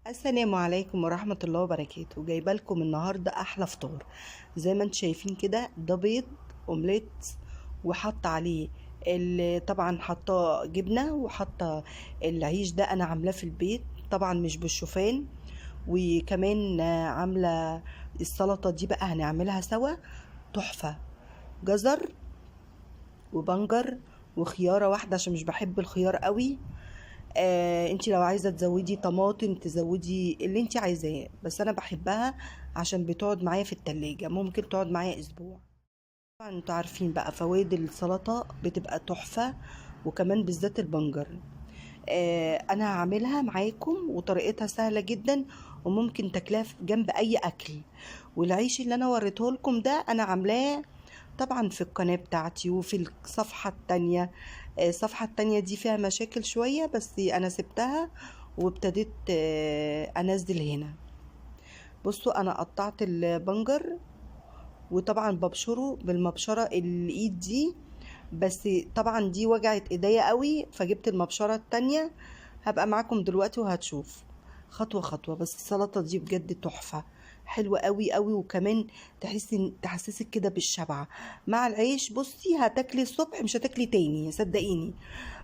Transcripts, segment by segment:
السلام عليكم ورحمة الله وبركاته. جايبه لكم النهاردة أحلى فطار زي ما انتم شايفين كده. ده بيض أومليت وحط عليه طبعا حاطه جبنة وحاطه العيش ده أنا عاملاه في البيت طبعا مش بالشوفان، وكمان عاملة السلطة دي بقى هنعملها سوا تحفة. جزر وبنجر وخيارة واحدة عشان مش بحب الخيار قوي. انت لو عايزة تزودي طماطم تزودي اللي انت عايزاه، بس انا بحبها عشان بتقعد معايا في التلاجة، ممكن تقعد معايا اسبوع. طبعا انتوا عارفين بقى فوائد السلطة بتبقى تحفة، وكمان بالذات البنجر. انا هعملها معاكم وطريقتها سهلة جدا وممكن تاكلها جنب اي اكل. والعيش اللي انا وريته لكم ده انا عاملاه طبعا في القناة بتاعتي وفي الصفحة التانية. الصفحة التانية دي فيها مشاكل شوية بس انا سبتها وابتديت انزل هنا. بصوا انا قطعت البنجر وطبعا ببشره بالمبشرة الايد دي، بس طبعا دي وجعت ايديا قوي فجبت المبشرة التانية. هبقى معاكم دلوقتي وهتشوف خطوة خطوة. بس السلطة دي بجد تحفة، حلوة قوي قوي، وكمان تحسسك كده بالشبع مع العيش. بصي هتاكلي الصبح مش هتاكلي تاني صدقيني.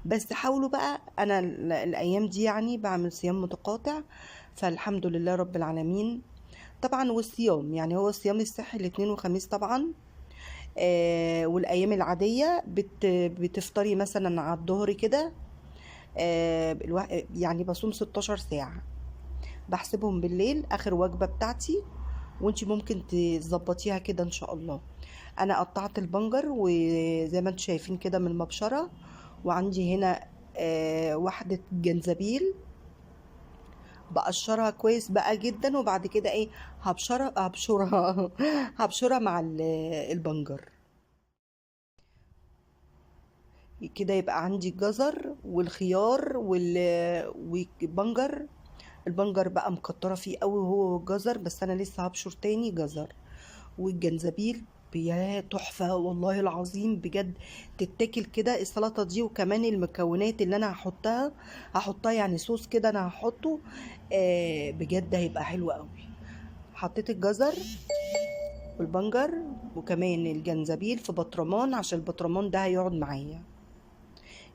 بس حاولوا بقى، انا الايام دي بعمل صيام متقاطع فالحمد لله رب العالمين. طبعا والصيام هو الصيام الصحي الاثنين وخميس طبعا، والايام العادية بتفطري مثلا على الظهر كده. بصوم 16 ساعة بحسبهم بالليل اخر وجبة بتاعتي، وانتي ممكن تظبطيها كده ان شاء الله. انا قطعت البنجر وزي ما انتم شايفين كده من المبشرة، وعندي هنا واحدة جنزبيل بقشرها كويس بقى جدا، وبعد كده ايه هبشرها مع البنجر كده. يبقى عندي الجزر والخيار والبنجر. البنجر بقى مكتره فيه قوي هو والجزر، بس انا لسه هبشر تاني جزر. والجنزبيل يا تحفه والله العظيم بجد، تتاكل كده السلطه دي. وكمان المكونات اللي انا هحطها صوص كده انا هحطه، بجد هيبقى حلو قوي. حطيت الجزر والبنجر وكمان الجنزبيل في بطرمان عشان البطرمان ده هيقعد معايا.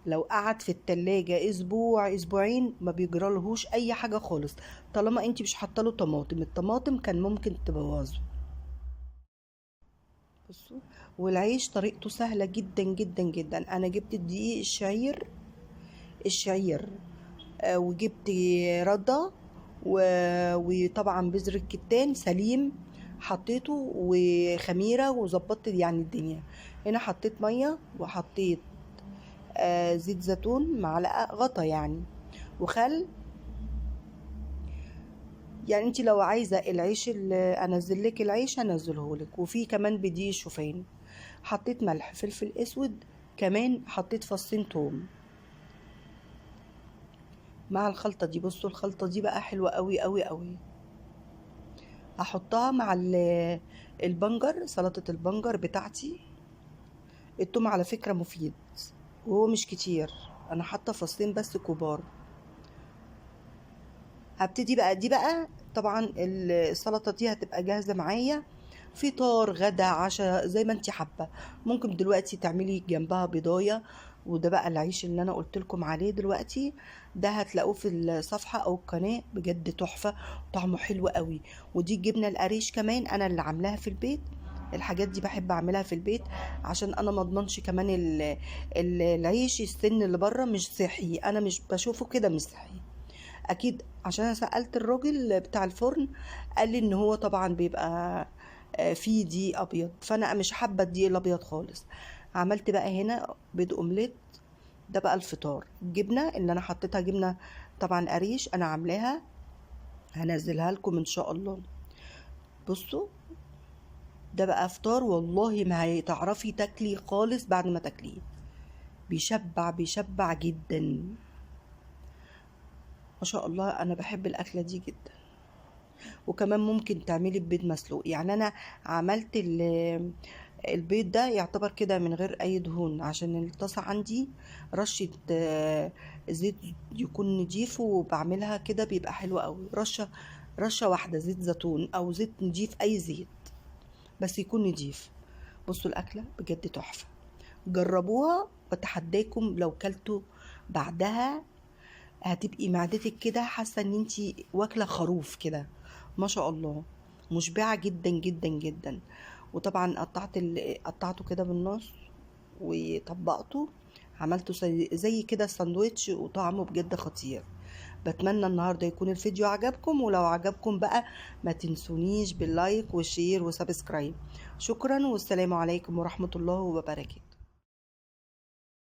لو قعد في التلاجة اسبوع اسبوعين ما بيجرالهوش اي حاجة خالص، طالما انتي مش حاطه له طماطم. الطماطم كان ممكن تبوظه. بصوا والعيش طريقته سهلة جدا جدا جدا. انا جبت الدقيق الشعير، وجبت ردة وطبعا بذر الكتان سليم حطيته، وخميرة، وظبطت الدنيا. هنا حطيت مية وحطيت، زيت زيتون معلقة غطا وخل. انت لو عايزة العيش اللي انزل لك العيش هنزله لك، وفي كمان بدقيق شوفان. حطيت ملح فلفل اسود، كمان حطيت فصين توم مع الخلطة دي. بصوا الخلطة دي بقى حلوة قوي قوي قوي. هحطها مع البنجر، سلطة البنجر بتاعتي. التوم على فكرة مفيد وهو مش كتير، انا حاطه فصين بس كبار. هبتدي بقى دي بقى طبعا السلطه دي هتبقى جاهزه معايا فطار غدا عشاء زي ما انت حابه. ممكن دلوقتي تعملي جنبها بيضايه، وده بقى العيش اللي انا قلت لكم عليه دلوقتي ده هتلاقوه في الصفحه او القناه، بجد تحفه وطعمه حلو قوي. ودي الجبنه القريش كمان انا اللي عاملاها في البيت. الحاجات دي بحب اعملها في البيت عشان انا ما اضمنش كمان العيش السن اللي بره مش صحي، انا مش بشوفه كده مش صحي اكيد. عشان انا سالت الراجل بتاع الفرن قال لي ان هو طبعا بيبقى، فيه دقيق ابيض، فانا مش حابه الدقيق الابيض خالص. عملت بقى هنا بيض اومليت، ده بقى الفطار. الجبنه اللي انا حطيتها جبنه طبعا قريش انا عاملاها، هنزلها لكم ان شاء الله. بصوا ده بقى فطار والله ما هتعرفي تاكلي خالص بعد ما تاكليه، بيشبع جدا ما شاء الله. انا بحب الاكله دي جدا. وكمان ممكن تعملي بيض مسلوق. انا عملت البيض ده يعتبر كده من غير اي دهون، عشان الطاسه عندي رشه زيت يكون نضيف، وبعملها كده بيبقى حلو قوي. رشه واحدة زيت زيتون او زيت نضيف، اي زيت بس يكون نضيف. بصوا الاكلة بجد تحفة، جربوها واتحداكم لو كلتوا بعدها هتبقي معدتك كده حاسه ان انتي واكله خروف كده، ما شاء الله، مشبعة جدا جدا جدا. وطبعا قطعته كده بالنص وطبقته، عملته زي كده ساندويتش، وطعمه بجد خطير. بتمنى النهارده يكون الفيديو عجبكم، ولو عجبكم بقى ما تنسونيش بال like وال share و subscribe. شكرا، والسلام عليكم ورحمة الله وبركاته.